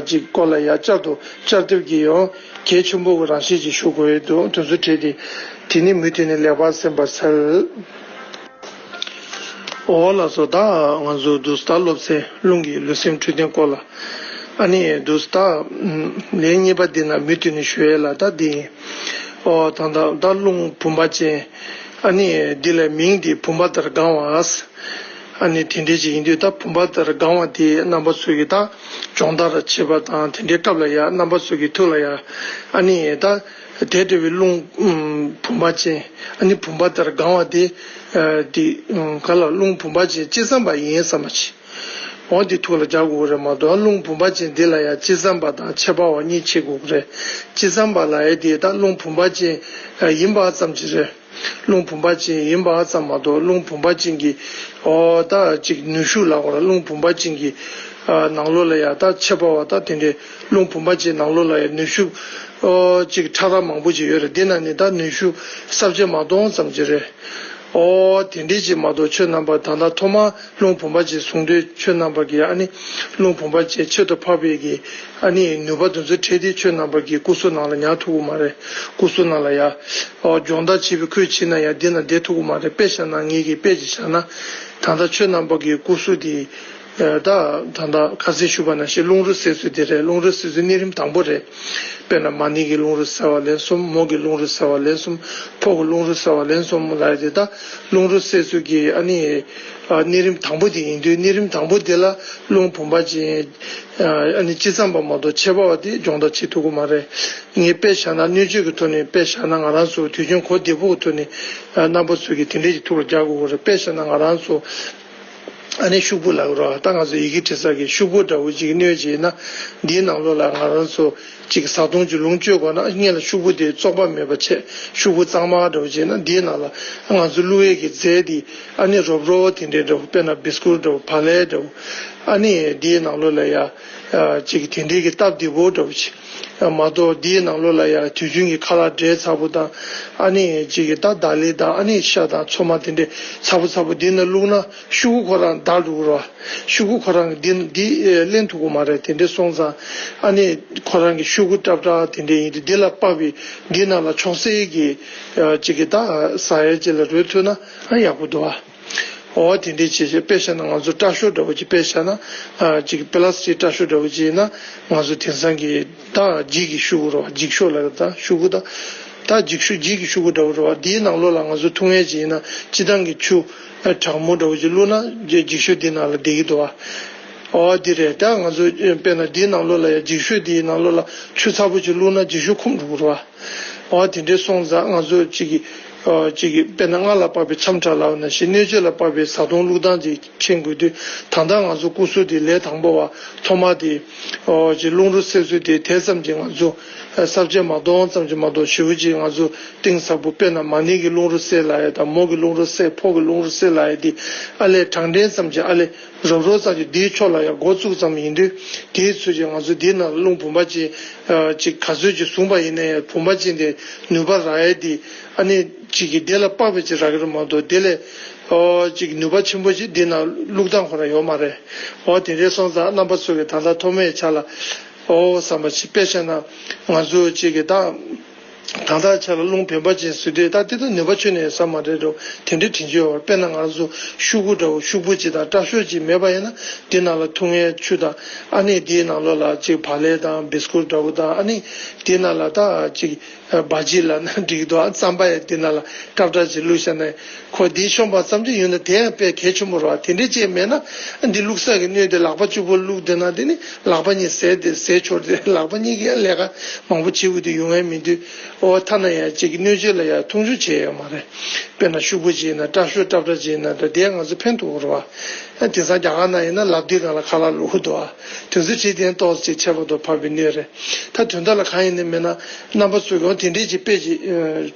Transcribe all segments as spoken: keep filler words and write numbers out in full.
ཅིག་སྐོར་ལ་ཡང་བསྐྱར་དུ་བསྐྱར་ལྡབ་ཀྱིས་ཡང་གལ་ཆེན་པོ་གི་རང་བཞིན་ཅིག་ཞུ་དགོས་འདུག་དེ་ཚོ་བྲིས་ཏེ། དེ་ནི་མུ་མཐུད་ནས་ལེགས་པར་གསན་པར་འཚལ། འོ་ལགས་སོ། ད་ང་ཚོ་འདུག་སེ་ད་སློབ་ཚན་རླུང་གི་ལུས་སེམས་འཕྲོད་བསྟེན་སྐོར་ལ། ཨ་ནི་འདུག་སེ་ད་ལན་གཉིས་པ་འདི་ན་མུ་མཐུད་ནས་ཞུ་ཡས་ལ་ད་འདི་ཡིན། ཨོ་ད་ད་ད་རླུང་བུམ་པ་ཅན། ཨ་ནི་འདི་ལ་མིང་འདི་བུམ་པ་ལྟར་གང་བ། ཨ་ནི་དེ་འདྲས་ཅིག་ཡིན་དུས་ད་བུམ་པ་ལྟར་གང་བ་དེ་རྣམ་པ་ཚོ་གིས་ད་སྦྱོང་བརྡར་བྱེད་པ་དང་དེ་འདྲའི་སྐབས་ལ་ཡ་རྣམ་པ་ཚོ་གི་ཐུགས་ལ་ཡ། ཨ་ནི་ད་དེ་འདྲ་བའི་རླུང་བུམ་པ་ཅན། ཨ་ནི་བུམ་པ་ལྟར་གང་བ་དེ། དེ་ག་ལ་རླུང་བུམ་པ་ཅན་ཅི་བསམ་པ་ཡིན་བསམ་པ་ཅིག་འོ་འདི་ཐུགས་ལ་འཇགས་དགོས་རེད་མ་གཏོགས་རླུང་བུམ་པ་ཅན་འདི་ལ་ཡ་ཅི་བསམ་པ་དང་ཆད་པ་བ་གཉིས་ཕྱེ་དགོས་རེད། ཅི་བསམ་པ་ལ་ཡ་དེ་ད་རླུང་བུམ་པ་ཅན་ཡིན་པ་ཙམ་ཅིག་རེད། རླུང་བུམ་པ་ཅན་ཡིན་པ་ཙམ་མ་གཏོགས་རླུང་བུམ་པ་ཅན་གྱི་ཨོ་ད་ཅིག་ནུས་ཤུགས་ལ་འོ་རླུང་བུམ་པ་ཅན་གྱི་ནང་ལོགས་ལ་ཡ་ད་ཆད་པ་བ་ད་དེ་འདྲའི་རླུང་བུམ་པ་ཅན་ནང་ལོགས་ལ་ཡ་ནུས་ཤུགས་ཨོ་ཅིག་ཕྲ་རགས་མང་པོ་ཅིག་ཡོད་རེད། འདི་ན་ནི་ད་ནུས་ཤུགས་ས་བཅད་མ་གཏོང་ཙམ་ཅིག་རེད། ཨོ་དེ་འདྲའི་ཅིག་མ་གཏོགས་ཁྱོད་རྣམ་པ་ད་ལྟ་ཐོག་མར་རླུང་བུམ་པ་ཅན་བཟུང་དུས་ཁྱོད་རྣམ་པ་གི་ཨ་ནི་རླུང་བུམ་པ་ཅན་ཁྱད་དུ་འཕགས་པའི་གི་ཨ་ནི་ནུས་པ་དེ་ཚོ་འཕྲད་དེ་ཁྱོད་རྣམ་པ་གི་སྐུ་གཟུགས་ནང་ལ་ཉར་ཐུབ་ཀྱི་མ་རེད། སྐུ་གཟུགས་ནང་ལ་ཡ་ཨོ་སྦྱོང་བརྡར་བྱེད་པའི་ཁུལ་བྱེད་ན་ཡ་འདི་ན་བསྡད་ཐུབ་ཀྱི་མ་རེད། དཔེ་བཞག་ན་ངེད་ཀྱིས་དཔེ་ཅིག་བཞག་ན་ད་ལྟ་ཁྱོད་རྣམ་པ་གི་སྐུ་གཟུགས་དེ་ད་ད་ལྟ་ཁ་སང་ཞུས་པ་ནང་བཞིན་རླུང་རོ་བསལ་ཚུལ་དེ་རེད། རླུང་རོ་བསལ་ཚུལ་གནས་རིམ་དང་པོ་རེད། དཔེར་ན་མ་ཎི་གི་རླུང་རོ་བསལ་བ་ལན་གསུམ། མོ་གི་རླུང་རོ་བསལ་བ་ལན་གསུམ། ཕོ་གི་རླུང་རོ་བསལ་བ་ལན་གསུམ་ལ་ཡ་དེ་ད་རླུང་རོ་བསལ་ཚུལ་གྱི་ཨ་ནི་གནས་རིམ་དང་པོ་དེ་ཡིན་དུས་གནས་རིམ་དང་པོ་དེ་ལ་རླུང་བུམ་པ་ཅན་ཨ་ནི་ཅི་བསམ་པ་མ་གཏོགས་ཆད་པ་བ་དེ་སྦྱོང་བརྡར་བྱེད་ཐུབ་ཀྱི་མ་རེད། ངས་དཔེ་བཞག་ན་སྣོད་བཅུད་ཀྱི་ཐོག་ནས་དཔེ་བཞག་ན་ང་རང་ཚོ་དུས་རྒྱུན་གོ་བདེ་པོ་གི་ཐོག་ནས་རྣམ་པ་ཚོ་གིས་དེ་འདྲས་ཀྱི་ཐུགས་ལ་འཇགས་དགོས་ཀྱི་རེད། དཔེ་བཞག་ན་ང་རང་ཚོ་ཨ་ནི་ཤོག་བུ་ལ་རོ་ད་ང་ཚོ་ཡི་གེ་འབྲི་ས་གི་ཤོག་བུ་འདྲ་བོ་ཅིག་སྣོད་ཅིག་ཡིན་ན་འདིའི་ནང་ལོགས་ལ་ང་རང་ཚོ་ཅིག་བཟའ་བཏུང་ཅིག་ལོངས་སྤྱོད་དགོས་ན་སྔོན་ལ་ཤོག་བུ་དེ་བཙོག་པ་མེད་པ་བྱས། ཤོག་བུ་གཙང་མ་འདྲ་བོ་ཅིག་ཡིན་ན་འདིའི་ནང་ལ་ང་ཚོ་བླུག་ཡས་ཀྱི་རྫས་དེ་ཨ་ནི་རོབ་རོབ་དེ་འདྲའི་འདྲ་བོ་དཔེར་ན་བིས་ཀུར་འདྲ་བོ་བག་ལེབ་འདྲ་བོ་ཨ་ནི་འདིའི་ནང་ལོགས་ལ་ཡ་ཅིག་དེ་འདྲའི་གི་སྟབས་བདེ་པོ་འདྲ་བོ་ཅིག་མ་གཏོགས་འདིའི་ནང་ལོགས་ལ་ཡ་དུས་རྒྱུན་གྱི་ཁ་ལག་འབྲས་ཚ་པོ་དང་ཨ་ནི་ཅིག་གི་ད་ད་ལི་དང་ཨ་ནི་ཤ་དང་ཚོད་མ་དེ་འདྲའི་ཚ་པོ་ཚ་པོ་འདི་ནང་བླུགས་ན་ཤོག་བུ་ཁོ་རང་འདར་འགྲོ་གི་རེད་བ། ཤོག་གུ་ཁོ་རང་གི་འདི་འདི་ལེན་ཐུབ་ཀྱི་མ་རེད། དེ་འདྲ་སོང་ཙང་ཨ་ནི་ཁོ་རང་གི་ཤོག་གུ་ཏྲབ་ཏྲ་དེ་འདྲ་ཡིན་དུས་འདི་ལ་དཔག་པའི་འདི་ནང་ལ་ཆོག་སེ་གི་ཅིག་གི་ད་ཟ་ཡས་ཅིག་ལ་རོལ་ཐུབ་ན་ཨ་ཡག་པོ་འདུག་ཨ། འོ་དེ་འདྲའི་བྱས་བྱས་དཔེ་བཞག་ན་ང་ཚོ་སྐྲ་ཤོག་འདྲ་བོ་ཅིག་དཔེ་བཞག་ན་ཅིག་པི་ལ་སི་ཊིག་སྐྲ་ཤོག་འདྲ་བོ་ཅིག་ཡིན་ན་ང་ཚོ་དེང་སང་གི་ད་འགྱིག་གི་ཤོག་གུ་རོ་འགྱིག་ཤོག་ལ་ད་ཤོག་གུ་ད་ད་འགྱིག་ཤོག་འགྱིག་གི་ཤོག་གུ་འདྲ་བོ་རོ་འདིའི་ནང་ལོགས་ལ་ང་ཚོ་འཐུང་ཡས་ཅིག་ཡིན་ན་སྤྱིར་བཏང་གི་ཆུ། ཨ་གྲང་མོ་འདྲ་བོ་ཅིག་བླུགས་ན་འགྱིག་ཤོག་འདི་ནང་ལ་བསྡད་ཀྱི་འདུག་བ། ཨོ་འདི་རེད། ད་ང་ཚོ་དཔེར་ན་འདིའི་ནང་ལོགས་ལ་ཡ་འགྱིག་ཤོག་འདིའི་ནང་ལོགས་ལ་ཆུ་ཚ་པོ་ཅིག་བླུགས་ན་འགྱིག་ཤོག་འཁུམ་འགྲོ་གི་རེད་བ། ཨོ་དེ་འདྲའི་སོང་ཙང་ང་ཚོ་གཅིག་གི་ཨོ་གཅིག་གི་དཔེར་ན་སྔགས་ལ་དཔག་པའི་འཆམ་ཕྲ་ལབ་ན་ཞིག་སྣོད་བཅུད་ལ་དཔག་པའི་བཟའ་བཏུང་བླུགས་སྟངས་ཅིག་མཁྱེན་དགོས་དུས་ད་ལྟ་ང་ཚོ་སྐུ་གཟུགས་དེ་ལས་དང་པོ་བ་ཐོག་མ་དེ་ཨོ་གཅིག་རླུང་རོ་བསལ་ཚུལ་དེ་དེ་ཙམ་གྱིས་ང་ཚོ་ས་བཅད་མ་གཏོང་ཙམ་གྱིས་མ་གཏོགས་ཞེ་པོ་ཅིག་ང་ཚོ་གཏིང་ཟབ་པོ་དཔེར་ན་མ་ཎི་གི་རླུང་རོ་བསལ་ལབ་ཡ་དང་མོ་གི་རླུང་རོ་བསལ་ཕོ་གི་རླུང་རོ་བསལ་ལབ་ཡ་དེ་ཨ་ལས་གྲངས་ལྡན་ཙམ་གྱིས་ཨ་ལས་རོབ་རོབ་ཙམ་གྱིས་དེའི་ཕྱོགས་ལ་ཡང་འགོ་བཙུགས་ཙམ་ཡིན་དུས་དེའི་ཚུལ་གྱིས་ང་ཚོ་འདི་ན་རླུང་བུམ་པ་ཅན་ཅིག་ག་ཚོད་ཅིག་བཟུང་པ་ཡིན་ན་ཡང་བུམ་པ་ཅན་དེ་ནུས་པ་རག་ཡས་དེ་ཨ་ནི་ཅིག་གིས་དེ་ལ་དཔག་པའི་ཅིག་རག་གི་རེད་མ་གཏོགས་དེ་ལས་ཨོ་ཅིག་ནུས་པ་ཆེན་པོ་ཅིག་འདི་ན་བླུགས་སྟངས་ཁོ་རང་ཡོད་མ་རེད། ཨོ་དེ་འདྲའི་སོང་ཙང་རྣམ་པ་ཚོ་གིས་ད་ལྟ་ཐོག་མའི་ཆ་ལ་ཨོ་བསམ་པ་ཅིག་དཔེ་བཤད་ན་ང་ཚོ་ཅིག་གིས་ད། ད་ལྟ་ཆ་ལ་རླུང་བུམ་པ་ཅན་ཟེར་དུས་ད་དེ་དང་ནུས་པ་ཁྱོན་ནས་ཟ་མ་རེད་འགྲོ་དེ་འདྲའི་དྲན་རྒྱུ་ཡོད་པ་དཔེར་ན་ང་ཚོ་ཤོག་གུ་འདྲ་བོ་ཤོག་བུ་ཅིག་དང་སྐྲ་ཤོག་ཅིག་མེད་པ་ཡིན་ན་དེ་ནང་ལ་འཐུང་ཡས་ཆུ་དང་ཨ་ནི་དེའི་ནང་ལོགས་ལ་ཅིག་བག་ལེབ་དང་བིས་ཀུར་འདྲ་བོ་དང་ཨ་ནི་དེའི་ནང་ལ་ད་ཅིག་བ་ཇི་ལབ་ན་འགྲིག་འདུག་ཨ་རྩམ་པ་ཡང་དེའི་ནང་ལ་སྐྲབ་སྐྲབ་ཅིག་བླུགས་བཞག་ན་ཁོ་དེའི་ཤོང་པ་ཙམ་ཅིག་ཡོད་ན་དེ་ཡང་དཔེ་གལ་ཆེན་པོ་རེད་བ། དེ་འདྲའི་ཅིག་མེད་ན་འདི་བླུགས་ས་གི་སྣོད་དེ་ལག་པ་གཅིག་པོ་བླུགས་བསྡད་ན་དེ་ནི་ལག་པ་གཉིས་ཟས་དེ་ཟས་ཆོར་དེ་ལག་པ་གཉིས་ཀྱིས་ལས་ཀ་མང་པོ་བྱེད་དགོས་དུས་ཡོང་ཡ་མི་འདུག་ཨོ་ཐ་ན་ཡང་གཅིག་གི་སྣོད་བཅུད་ལ་ཡང་འཐུང་ཆུ་བྱས་ཡོད་མ་རེད། དཔེར་ན་ཤོག་བུ་ཅིག་ཡིན་ན་སྐྲ་ཤོག་སྐྲབ་སྐྲབ་ཅིག་ཡིན་ན་ད་དེ་ང་ཚོ་ཕན་ཐོགས་རེད་བ། ཨ་དེང་སང་རྒྱ་གར་ནང་ཡིན་ན་ལབ་དུས་སྒང་ལ་ཁ་ལག་བླུགས་འདུག་ཨ། དེ་ཚོ་བྱེད་དེ་ཏོག་ཙམ་ཅིག་ཆད་པ་དང་བབས་པའི་གནས་རེད། ད་དོན་དག་ལ་གང་ཡིན་ནི་མེད་ན་རྣམ་པ་ཚོས་ཀྱང་དེ་འདྲས་ཀྱི་དཔེ་ཅིག་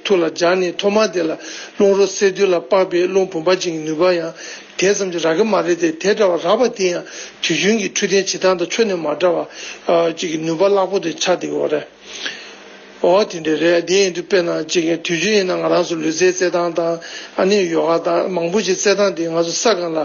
ཐུགས་ལ་འཇགས་ནས་ཐོག་མ་དེ་ལ་རླུང་རོ་བསལ་དུས་ལ་དཔག་པའི་རླུང་བུམ་པ་ཅན་གྱི་ནུས་པ་ཡང་དེ་ཙམ་ཅིག་རག་གི་མ་རེད་དེ་དེ་འདྲ་བ་རག་པ་དེ་ཡང་དུས་རྒྱུན་གྱི་འཕྲོད་བསྟེན་བྱེད་སྟངས་དང་ཁྱོན་ནས་མ་འདྲ་བ་ཅིག་གི་ནུས་པ་བརླག་པོ་དེ་ཆགས་བསྡད་ཡོད་རེད། འོ་དེ་འདྲ་རེད། དེ་ཡིན་དུས་དཔེར་ན་ཅིག་དུས་རྒྱུན་ཡིན་ན་ང་རང་ཚོ་ལུས་རྩལ་རྩེད་སྟངས་དང་ཨ་ནི་ཡོ་ག་དང་མང་པོ་ཞིག་རྩེད་སྟངས་དེ་ང་ཚོ་ས་སྒང་ལ་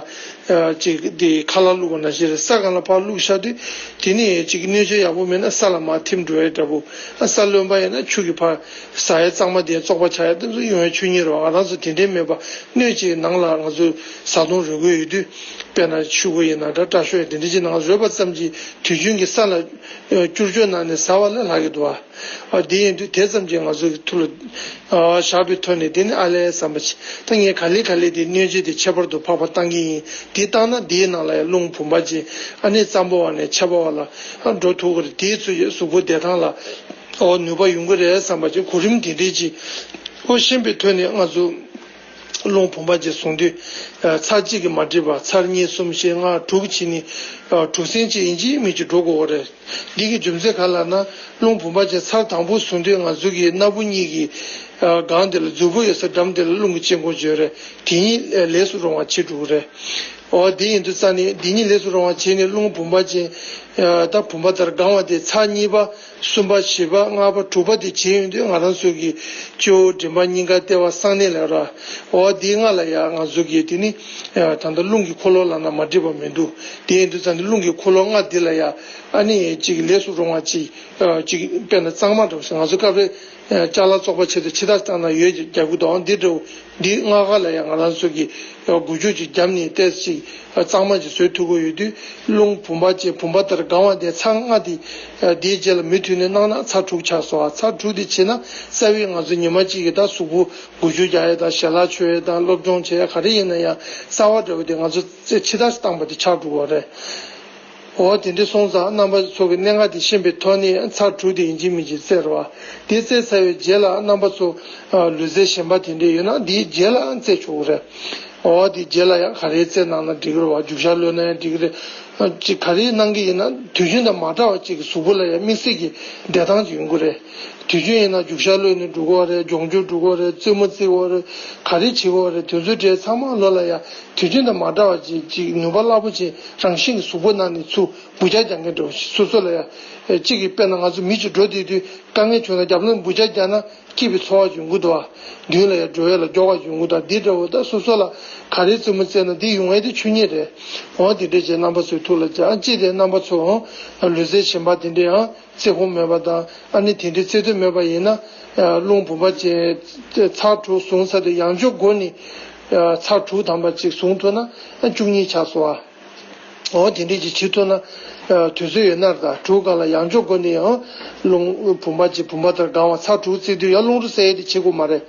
ཅིག་དེ་ཁ་ལག་བླུགས་པ་ནང་བཞིན་རེད། ས་སྒང་ལ་ཕར་བླུགས་བཞག་དུས་དེ་ནི་ཅིག་གནོད་འཚེ་ཡག་པོ་མེད་ན་ས་ལ་མར་ཐིམ་འགྲོ་ཡས་འདྲ་པོ། ཨ་ས་རློན་པ་ཡིན་ན་ཆུ་གི་ཕར་ཟ་ཡས་གཙང་མ་དེ་བཙོག་པ་ཆགས་ཡས་དེ་ཚོ་ཡོང་ཡས་ཆོས་ཉིད་རེད་བ། ང་རང་ཚོ་དེ་འདྲའི་མེད་པ་སྣོད་ཅིག་ནང་ལ་ང་ཚོ་བཟའ་བཏུང་རོལ་དགོས་ཡོད་དུས་དཔེར་ན་ཕྱུ་གུ་ཡིན་ན་འདྲ་སྐྲ་ཤོག་ཡིན་དེ་འདྲ་ཅིག་ནང་རོལ་པ་ཙམ་གྱིས་དུས་རྒྱུན་གྱི་ས་ལ་བསྐྱུར་བཅོས་གནང་ནས་ཟ་བ་ལས་ལྷག་གི་འདུག་བ། ཨ་དེ་ཡིན་དུས་དེ་ཙམ་གྱིས་ང་ཚོ་གི་ཐུགས་ལ་ཨ་བཞག་པའི་ཐོག་ནས་དེ་ནི་ཨ་ལས་བསམ་པ་ཞིག་ད་ངས་ག་ལེ་ག་ལེ་དེ་སྣོད་བཅུད་དེ་ཁྱད་པར་དུ་འཕགས་པ་བཏང་གི་ཡིན། དེ་བཏང་ན་དེའི་ནང་ལ་ཡང་རླུང་བུམ་པ་ཅན་ཨ་ནི་གཙང་པོ་བ་ནས་ཆད་པ་བ་ལ་ཨ་འགྲོ་ཐུབ་ཀྱི་རེད། དེའི་ཚོ་ཡི་གཟུགས་པོ་བདེ་ཐང་ལ་ཨོ་ནུས་པ་ཡོང་གི་རེད་བསམ་པ་ཅིག་གོ་རིམ་དེ་འདྲས་ཅིག་ཨོ་ཤེས་པའི་ཐོག་ནས་ང་ཚོ་རླུང་བུམ་པ་ཅན་བཟུང་དུས་ཚར་གཅིག་གིས་མ་འགྲིག་པ་ཚར་གཉིས་གསུམ་བཞི་ལྔ་དྲུག་བྱས་ནས་དྲུག་ཚན་ཅིག་ཡིན་གཅིག་མིན་གཅིག་འགྲོ་དགོས་པ་རེད། འདི་གི་རྒྱུ་མཚན་ག་ལ་ན་རླུང་བུམ་པ་ཅན་ཚར་དང་པོ་བཟུང་དུས་ང་ཚོ་གི་སྣ་བུག་གཉིས་ཀྱི་སྒང་དེ་ལ་མཛུབ་བུ་ཡོད་ས་འགྲམ་དེ་ལ་རླུང་གི་དཔྱད་འགོག་བྱོས་རེད། དེ་གཉིས་ལས་སུ་རུང་བ་བྱེད་འགྲོ་གི་རེད། འོ་དེ་ཡིན་དུས་ཙང་ནས་འདི་གཉིས་ལས་སུ་རུང་བ་བྱས་ནས་རླུང་བུམ་པ་ཅན་ད་བུམ་པ་ལྟར་གང་བ་དེ་ཚར་གཉིས་པ་གསུམ་པ་བཞི་པ་ལྔ་པ་དྲུག་པ་དེ་བྱས་ཡོང་དུས་ང་རང་ཚོ་གི་སྤྱི་བོ་མགྲིན་པ་སྙིང་ག་ལྟེ་བ་གསང་གནས་ལ་ར་འོ་དེའི་སྔ་ལ་ཡ་ང་ཚོ་གི་དེ་ནི་ད་ལྟ་རླུང་གི་འཁོར་ལོ་ལབ་ན་མ་འགྲིག་པ་མི་འདུག་དེ་ཡིན་དུས་ཙང་ནས་རླུང་གི་འཁོར་ལོ་ལྔ་འདི་ལ་ཡ་ཨ་ནི་ཅིག་ལས་སུ་རུང་བ་ཅིག་ཅིག་དཔེར་ན་གཙང་མ་འདྲ་བོ་ཞིག་ང་ཚོ་སྐབས་རེ་ཅ་ལག་བཙོག་པ་ཆེད་དུ་ཕྱི་ཐག་བཏང་ན་ཡོད་ཀྱི་རྒྱག་གི་འདུག་འདི་འདྲ་བོ། འདི་ལྔ་ཀ་ལ་ཡང་ང་རང་ཚོ་གིས་འགུལ་སྐྱོད་ཅིག་བརྒྱབ་ནས་ཏོག་ཙམ་གཙང་མ་ཅིག་བཟོ་ཐུབ་ཀྱི་ཡོད་དུས་རླུང་བུམ་པ་ཅན་བུམ་པ་ལྟར་གང་བ་དེ་ཚར་ལྔ་དེ་དེའི་རྗེས་ལ་མུ་མཐུད་ནས་གནང་ན་ཚར་དྲུག་ཆགས་སོང་ཨ། ཚར་དྲུག་དེ་བྱས་ན་རྩ་བའི་ང་ཚོ་ཉི་མ་གཅིག་གི་ད་གཟུགས་པོ་འགུལ་སྐྱོད་རྒྱག་ཡས་དང་ཞལ་ལག་མཆོད་ཡས་དང་སློབ་སྦྱོང་བྱེད་ཡས་ག་རེ་ཡིན་ན་ཡང་རྩ་བ་འདྲ་བོ་དེ་ང་ཚོ་ཕྱི་ཐག་བཏང་པ་དེ་ཆགས་འགྲོ་གི་རེད། འོ་དེ་འདྲ་སོང་ཙང་རྣམ་པ་ཚོ་གི་གནད་འགག་དེ་ཤེས་པའི་ཐོག་ནས་ཚར་དྲུག་དེ་ཡིན་གཅིག་མིན་གཅིག་རྩེ་རུ་བ། དེ་རྩེ་ཚར་བའི་རྗེས་ལ་རྣམ་པ་ཚོ་ལུས་རྩལ་གཞན་པ་དེ་འདྲ་ཡོད་ན་དེའི་རྗེས་ལ་རྩེ་ཆོག་གི་རེད། འོ་དེའི་རྗེས་ལ་ཡང་ག་རེ་རྩེ་གནང་ན་འགྲིག་གི་རེད་བ། རྒྱུག་ཤར་གློད་ན་ཡང་འགྲིག་གི་རེད། ཅིག་ག་རེ་གནང་གི་ཡིན་ན་དུས་རྒྱུན་དང་མ་འདྲ་བ་ཅིག་གི་གཟུགས་པོ་ལ་ཡང་དམིགས་བསལ་གྱི་བདེ་ཐང་ཅིག་ཡོང་གི་རེད། དུས་རྒྱུན་ཡིན་ན་རྒྱུག་ཤར་གློད་ནས་འགྲོ་གི་བ་རེད། ལྗོངས་རྒྱུ་འགྲོ་གི་བ་རེད། རྩེད་མོ་རྩེ་གི་བ་རེད། ག་རེ་བྱེད་གི་བ་རེད། དེ་ཚོའི་གྲས་ཚང་མ་ལོ་ལ་ཡང་དུས་རྒྱུན་དང་མ་འདྲ་བ་ཅིག་ཅིག་ནུས་པ་རླབས་པོ་ཆེ་རང་བཞིན་གྱི་གཟུགས་པོ་ནང་ནས་ཚུར་འབུད་རྒྱག་རྒྱག་མཁན་འདྲ་བོ་ཞིག་སོ་སོ་ལ་ཡང་གཅིག་གིས་དཔེར་ན་ང་ཚོ་མི་གཅིག་འགྲོ་བསྡད་དུས་དཀའ་ངལ་བྱུང་ན་རྒྱབ་ལོགས་འབུད་རྒྱག་རྒྱག་ན་སྐྱིད་པའི་ཚོར་བ་ཅིག་ཡོང་གི་འདུག་བ། མདུན་ལ་ཡང་འགྲོ་ཡས་ལ་མགྱོགས་པ་ཅིག་ཡོང་གི་འདུག་འདི་འདྲ་བོ་ད་སོ་སོ་ལ་ག་རེ་རྩེད་མོ་རྩེ་ན་འདི་ཡོང་ཡས་དེ་ཆོས་ཉིད་རེད། འོ་དེ་འདྲ་བྱས་རྣམ་པ་ཚོའི་ཐུགས་ལ་འཇགས་ཅི་སྟེ་རྣམ་པ་ཚོ་ལུས་རྩལ་གཞན་པ་དེ་འདྲ་ཡང་རྩེད་ཁོམ་མེད་པ་དང་ཨ་ནི་དེ་འདྲའི་རྩེད་འདོད་མེད་པ་ཡིན་ན་རླུང་བུམ་པ་ཅན་ཚར་དྲུག་བཟུང་ཚར་དུས་ཡང་བསྐྱར་འགོ་ནས་ཚར་དྲུག་ཐམ་པ་ཅིག་བཟུང་ཐུབ་ན་བཅུ་གཉིས་ཆགས་སོང་ཨ། འོ་དེ་འདྲས་ཅིག་བྱེད་ཐུབ་ན་དུས་ཚོད་ཡོད་ན་ད་དྲུག་སྒང་ལ་ཡང་བསྐྱར་འགོ་ནས་ཡང་རླུང་བུམ་པ་ཅིག་བུམ་པ་ལྟར་གང་བ་ཚར་དྲུག་བརྩེགས་དུས་ཡང་རླུང་རོ་བསལ་ཡས་དེ་བྱེད་དགོས་མ་རེད།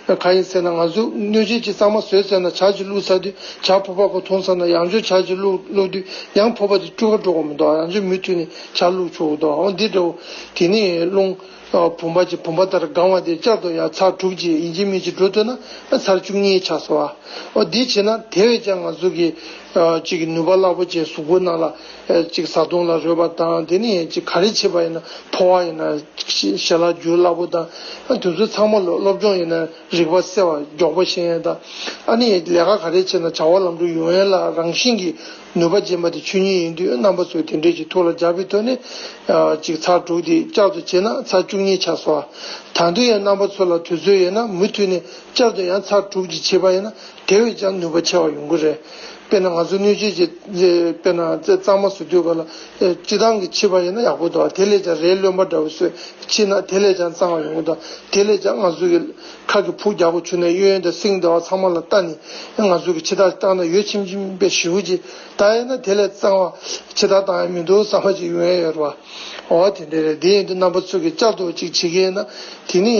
གང་ཡིན་ཟེར་ན་ང་ཚོ་སྣོད་བཅུད་ཅིག་གཙང་མ་བཟོས་ཚར་ན་ཇ་ཅིག་བླུགས་ཚར་དུས་ཇ་ཕོར་པ་ཁོ་འཐུང་ཚར་ན་ཡང་བསྐྱར་ཇ་ཅིག་བླུགས་བླུགས་དུས་ཡང་ཕོར་པ་དེ་བཀྲུ་ག་འགྲོ་དགོས་མི་འདུག་ཡང་བསྐྱར་མུ་མཐུད་ནས་ཇ་བླུགས་ཆོག་གི་འདུག་འོ་འདི་འདྲ་བོ་དེ་ནས་རླུང་བུམ་པ་ཅིག་བུམ་པ་ལྟར་གང་བ་དེ་བསྐྱར་དུ་ཡང་ཚར་དྲུག་ཅིག་ཡིན་གཅིག་མིན་གཅིག་འགྲོ་ཐུབ་ན་ཚར་བཅུ་གཉིས་ཆགས་སོང་བ། འོ་འདི་བྱས་ན་དེ་བས་ཀྱང་ང་ཚོ་གི་ཅིག་ནུས་པ་རླབས་པོ་ཅན་གཟུགས་པོ་ནང་ལ་ཅིག་བཟའ་བཏུང་ལ་རོལ་པ་དང་དེ་ནས་ཅིག་ག་རེ་བྱེད་པ་ཡིན་ན་ཕོ་བ་ཡིན་ན་ཞལ་ལག་འཇུ་སླ་པོ་དང་དེ་ཚོ་ཚང་མ་ལོ་སློབ་སྦྱོང་ཡིན་ན་རིག་པ་གསལ་བ་མགྱོགས་པོ་ཤེས་ཡས་དང་ཨ་ནི་ལས་ཀ་ག་རེ་བྱེད་ན་བྱ་བ་ལམ་འགྲོ་ཡོང་ཡས་ལ་རང་བཞིན་གྱི་ནུས་པ་ཅན་པ་དེ་ཆོས་ཉིད་ཡིན་དུས་རྣམ་པ་ཚོས་དེ་འདྲས་ཀྱི་ཐུགས་ལ་འཇགས་པའི་ཐོག་ནས་ཅིག་ཚར་དྲུག་དེ་བསྐྱར་དུ་བྱས་ན་ཚར་བཅུ་གཉིས་ཆགས་སོང་བ། ད་དུང་ཡང་རྣམ་པ་ཚོ་ལ་དུས་ཚོད་ཡོད་ན་མུ་མཐུད་ནས་བསྐྱར་དུ་ཡང་ཚར་དྲུག་ཅིག་བྱེད་པ་ཡིན་ན་དེ་བས་ཀྱང་ནུས་པ་ཆེ་བ་ཡོང་གི་རེད། དཔེར་ན་ང་ཚོ་སྣོད་བཅུད་ཀྱི་དཔེར་ན་གཙང་མ་བཟོ་དུས་ག་ལ་སྤྱི་བཏང་གི་ཕྱེ་བ་ཡིན་ན་ཡག་པོ་འདུག་དེ་ལས་ཀྱང་རས་རློན་པ་འདྲ་བོ་བཟོས་ཕྱེ་ན་དེ་ལས་ཀྱང་གཙང་བ་ཡོང་གི་འདུག་དེ་ལས་ཀྱང་ང་ཚོ་གི་ཁ་གི་ཕུག་རྒྱག་པོ་བྱུང་ན་གཡས་གཡོན་དང་སེང་དང་བ་ཚང་མ་ལ་ལྟ་ནས་ང་ཚོ་གི་ཕྱེ་ཐག་བཏང་ན་ཡོད་ཆེམ་ཆེམ་པའི་ཞེ་པོ་ཅིག་ད་ཡིན་ན་དེ་ལས་གཙང་བ་ཕྱེ་ཐག་བཏང་ཡ་མི་འདུག་བསམ་པ་ཅིག་ཡོང་ཡ་ཡོད་རེད་བ། འོ་དེ་འདྲ་རེད། དེ་ཡིན་དུས་རྣམ་པ་ཚོ་གི་བསྐྱར་དུ་ཅིག་བྱེད་ཀྱི་ཡིན་ན་དེ་ནི་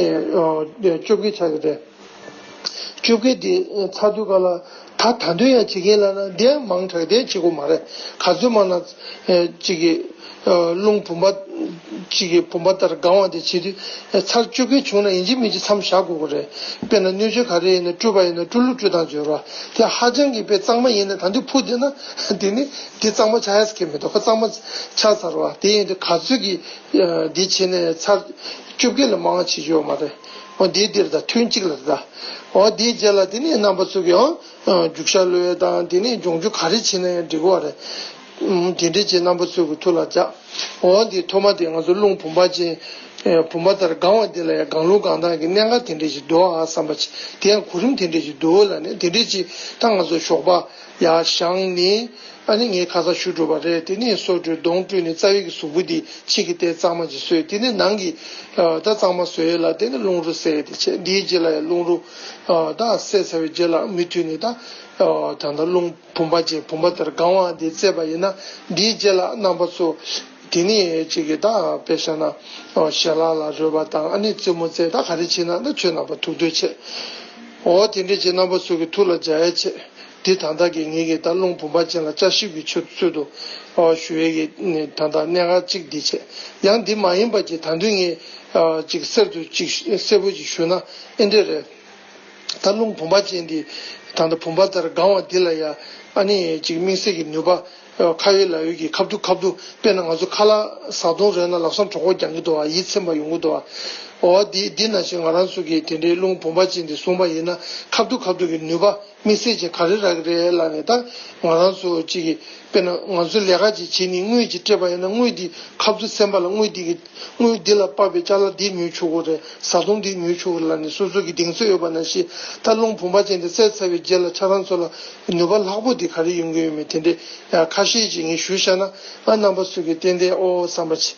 བཅོ་བརྒྱད་ཆགས་ཀྱི་རེད། བཅོ་བརྒྱད་དེ་ཚར་དུས་ག་ལ་ད་ད་དུང་ཡང་བྱེད་ཀྱི་ཡིན་ལབ་ན་དེ་ཡང་མང་དྲགས་དེ་བྱེད་དགོས་མ་རེད། ག་ཚོད་མང་ན་ཅིག་གི་རླུང་བུམ་པ་ཅིག་གི་བུམ་པ་ལྟར་གང་བ་དེ་བྱེད་དུས་ཚར་བཅོ་བརྒྱད་བྱུང་ན་ཡིན་གཅིག་མིན་གཅིག་མཚམས་བཞག་དགོས་ཀྱི་རེད། དཔེར་ན་སྣོད་བཅུད་ག་རེ་ཡིན་ན་བཀྲུ་བ་ཡིན་ན་བཀྲུ་བླུགས་བཀྲུ་སྟངས་བརྗོད་རོགས་དེ་ཧ་ཅང་གི་དཔེ་གཙང་མ་ཡིན་ན་ད་དུང་ཕུ་དེ་ན་དེ་ནི་དེ་གཙང་མ་ཆགས་ཡ་ཟེར་གྱི་མི་འདུག་ཁོ་གཙང་མ་ཆགས་ཚར་བ་དེ་ཡིན་དུས་ག་ཚོད་ཀྱི་འདི་བྱས་ནས་ཚར་བཅོ་བརྒྱད་ལ་མང་བ་བྱེད་རྒྱུ་ཡོད་མ་རེད། འོ་འདི་འདིར་ད་ཐུན་གཅིག་ལ་རེད་ད། འོ་འདིའི་རྗེས་ལ་དེ་ནས་རྣམ་པ་ཚོ་གིས་ཡང་རྒྱུག་ཤར་གློད་ཡས་དང་དེ་ནས་ལྗོངས་རྒྱུ་ག་རེ་བྱེད་ན་ཡང་འགྲིག་གི་བ་རེད། དེ་འདྲས་བྱས་རྣམ་པ་ཚོ་གི་ཐུགས་ལ་འཇགས། འོ་འདི་ཐོག་མ་དེ་ང་ཚོ་རླུང་བུམ་པ་ཅན་ བུམ་པ་ལྟར་གང་བ་འདི་ལ་ཡང་གང་རླུང་གང་དག་གི་གནད་འགག་དེ་འདྲ་ཞིག་འདུག་ཨ་བསམ་པ་ཅིག་དེ་ཡང་གོ་རིམ་དེ་འདྲ་ཞིག་འདུག་ལབ་ནས། དེ་འདྲ་ཅིག་ད་ང་ཚོ་ཞོགས་པ་ཡར་བཞེངས་ནས། ཨ་ནི་ངས་ཁ་སང་ཞུ་གྲུབ་པ་རེད། དེ་ནས་སོ་བཀྲུས་གདོང་བཀྲུས་ནས་རྩ་བའི་གི་གཟུགས་པོ་འདི་ཕྱི་གི་ལྟེ་གཙང་མ་ཅིག་བཟོས། དེ་ནས་ནང་གི་ད་གཙང་མ་བཟོས་ལ་དེ་ནས་རླུང་རོ་བསལ་ཏེ་བྱས། འདིའི་རྗེས་ལ་ཡང་རླུང་རོ་ད་བསལ་ཚར་བའི་རྗེས་ལ་མུ་མཐུད་ནས་ད་ད་ལྟ་རླུང་བུམ་པ་ཅན་བུམ་པ་ལྟར་གང་བ་འདི་བཙས་པ་ཡིན་ན། འདིའི་རྗེས་ལ་རྣམ་པ་ཚོ་དེ་ནས་ཅིག་གི་ད་དཔེ་བཞག་ན་ཞལ་ལག་ལ་རོལ་པ་དང་། ཨ་ནི་རྩེད་མོ་རྩེ། ད་ག་རེ་བྱེད་ན་ད་ཁྱོད་རྣམ་པ་ཐུགས་འདོད་བྱེད། འོ་དེ་འདྲ་ཅིག་རྣམ་པ་ཚོ་གི་ཐུགས་ལ་འཇགས་ཡ་བྱེད། འདི་ད་ལྟ་གི་ངེད་ཀྱི་ད་རླུང་བུམ་པ་ཅན་ལ་བསྐྱར་ཞིབ་ཀྱི་ཆེད་ཚུལ་དུ་ཞུ་ཡས་ཀྱི་ད་ལྟ་གནད་འགག་གཅིག་འདི་བྱས། ཡང་འདི་མ་ཡིན་པ་ཅིག་ད་དུང་ངས་ཅིག་གསར་དུ་ཅིག་གསལ་པོ་ཅིག་ཞུ་ན་ཨེ་འདྲ་རེད། ད་རླུང་བུམ་པ་ཅན་འདི་ད་ལྟ་བུམ་པ་ལྟར་གང་བ་འདི་ལ་ཡ་ཨ་ནི་ཅིག་དམིགས་བསལ་གྱི་ནུས་པ། ཁ་ཡོད་ལག་ཡོད་ཀྱི་ཁ་ཐུག་ཁ་ཐུག་དཔེར་ན་ང་ཚོ་ཁ་ལག་བཟའ་བཏུང་རོལ་ན་ལག་ཟམ་གྲོགས་པོ་རྒྱག་གི་འདུག་བ། ཡིད་ཚིམ་པ་ཡོང་གི་འདུག་བ། འོ་འདི་འདི་ནང་བཞིན་ང་རང་ཚོ་གིས་དེ་འདྲའི་རླུང་བུམ་པ་ཅན་འདི་བཟུང་པ་ཡིན་ན། ཁ་ཐུག་ཁ་ཐུག་གི་ནུས་པ་དམིགས་བསལ་ཅན་ག་རེ་རག་གི་རེད་ལབ་ནས། ད་ང་རང་ཚོ་གཅིག་གིས་དཔེར་ན་ང་ཚོ་ལས་ཀ་ཅིག་བྱེད་ནས་དངུལ་ཅིག་སྤྲད་པ་ཡིན་ན། དངུལ་འདི་ཁ་ཐུག་སེམས་པ་ལ་དངུལ་འདི་གི་དངུལ་འདི་ལ་དཔག་པའི་ཅ་ལག་འདི་ཉོས་ཆོག་གི་རེད། བཟའ་བཏུང་འདི་ཉོས་ཆོག་གི་རེད་ལབ་ནས་སོ་སོ་གི་གདེང་ཚོད་ཡོད་པ་ནང་བཞིན། ད་རླུང་བུམ་པ་ཅན་འདི་བཙས་ཚར་བའི་རྗེས་ལ་ཁྱེད་རང་ཚོ་ལ་ནུས་པ་ལྷག་པོ་འདི་ག་རེ་ཡོང་གི་ཡོད་མེད་དེ་འདྲའི་ཡ་ཁ་ཤས་ཅིག་ངས་ཞུས་བཞག་ན། ཨ་རྣམ་པ་ཚོ་གིས་ཏན་ཏན་ཨོ་བསམ་པ་ཅིག་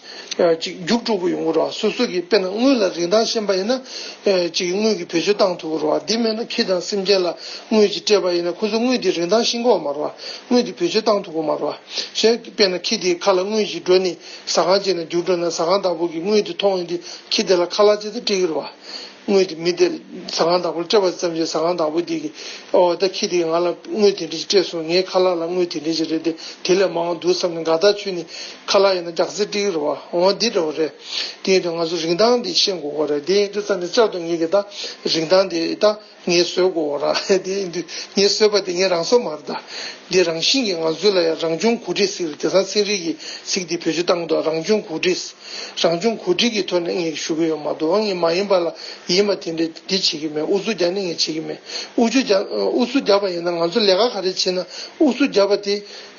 ཅིག་རྒྱུགས་སྤྲོད་པོ་ཡོང་གི་རེད་བ། སོ་སོ་གིས་དཔེར་ན་དངུལ་ལ་རིན་ཐང་ཤེས་པ་ཡིན་ན། ཅིག་དངུལ་གྱི་བེད་སྤྱོད་བཏང་ཐུབ་ཀྱི་རེད་བ། འདི་མེད་ན་ཁྱི་དང་སེམས་ཅན་ལ་དངུལ་ཅིག་སྤྲད་པ་ཡིན་ན། ཁོ་ཚོ་དངུལ་འདི་རིན་ཐང་ཤེས་ཀྱི་ཡོད་མ་རེད་བ། དངུལ་འདི་བེད་སྤྱོད་བཏང་ཐུབ་ཀྱི་མ་རེད་བ། གཞན་དཔེར་ན་ཁྱི་དེའི་ཁ་ལ་དངུལ་ཞིག་འགྲོ་ནས་ཟ་ཁང་ཅིག་ནང་རྒྱུགས་འགྲོ་ན། ཟ་ཁང་བདག་པོ་གིས་དངུལ་དེ་མཐོང་ཡོང་དུས་ཁྱི་དེ་ལ་ཁ་ལག་ཅིག་ཏུ་སྤྲད་ཀྱི་རེད་བ། དངུལ་དེ་མི་དེ་ཟ་ཁང་བདག་པོར་སྤྲད་པ་ཙམ་གྱིས་ཟ་ཁང་བདག་པོ་དེ་གིས་ཨོ་ད་ཁྱི་དེ་གིས་ང་ལ་དངུལ་དེ་འདྲ་ཞིག་སྤྲད་སོང་། ངའི་ཁ་ལག་ལ་དངུལ་དེ་འདྲ་ཞིག་རེད་དེ། དེ་ལས་མང་བ་འདུག་བསམ་ནས་དགའ་ཐག་ཆོད་ནས་ཁ་ལག་ཡིན་ན་རྒྱགས་ཚད་སྤྲད་ཀྱི་རེད་བ། འོ་འདི་འདྲ་བོ་རེད། དེ་ཡིན་དུས་ང་ཚོ་རིན་ཐང་འདི་ཤེས་དགོས་པ་རེད། དེ་ཡིན་དུས་ཙམ་ནས་བསྐྱར་དུ་ངེད་ཀྱིས་ད་རིན་ཐང་འདི་ད་ངས་བཟོ་དགོས་པ་རེད། དེ་ཡིན་དུས་ངས་བཟོས་པ་དེ་ངས་རང་བཟོ་མ་རེད་ད། འདི་རང་བཞིན་གྱིས་ང་ཚོ་ལ་ཡང་རང་བྱུང་གོ་སྒྲིག་ཟེར། དེང་སང་ཚན་རིག་གི་ཚིག་འདི་བེད་སྤྱོད་བཏང་འདུག་རང་བྱུང་གོ་སྒྲིག་རང་བྱུང་གོ་སྒྲིག་གི་ཐོག་ནས་ངས་ཞུ་གི་ཡོད་མ་གཏོགས། ངས་མ་ཡིན་པ་ལ་ཡིན་པ་དེ་འདྲ་འདི་བྱེད་ཀྱི་མེད། ཨུ་ཚུགས་རྒྱག་ནི་ངས་བྱེད་ཀྱི་མེད། ཨུ་ཚུགས་རྒྱག་ཨུ་ཚུགས་རྒྱབ་པ་ཡིན་ན། ང་ཚོ་ལས་ཀ་ག་རེ་བྱེད་ན་ཨུ་ཚུགས་རྒྱབ་པ་དེ་